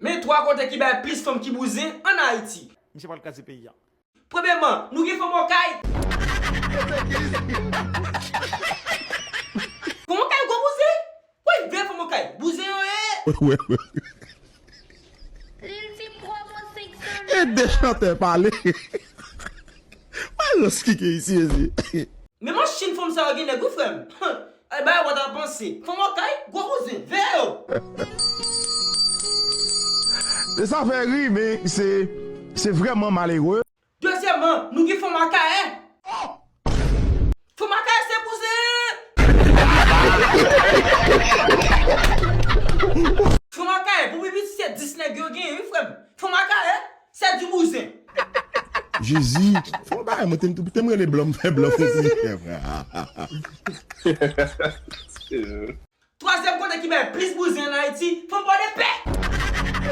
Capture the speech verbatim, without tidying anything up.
Men twa kote ki bay plis fanm ki bouzen ann Ayiti. Misye pral kraze peyi a. Premyèman, nou gen fanm okay. Fanm okay gwo bouzen. Woy, vè fanm okay. Bouzen yo ye. Lil T Pro mwen senk san. E de chantè pale. Mwen rans kike isi ezi. Men machin fanm sa yo gen nèg wi frè m. Ay bay wè ta panse. Fanm okay, gwo bouzen, vè yo. Sa fè ri men se se vrèman malere. Dezyèmman, nou gen fanm Akayè. Fanm Akayè se bouzen. Fanm Akayè pou pi piti se dis nèg yo genyen wi frè m. Fanm Akayè se di bouzen. Jezi, fò bagay mwen te m te m rele blan m fè blan fè pi. Twazyèm kote ki bay plis bouzen ann Ayiti, fanm Pòdepè.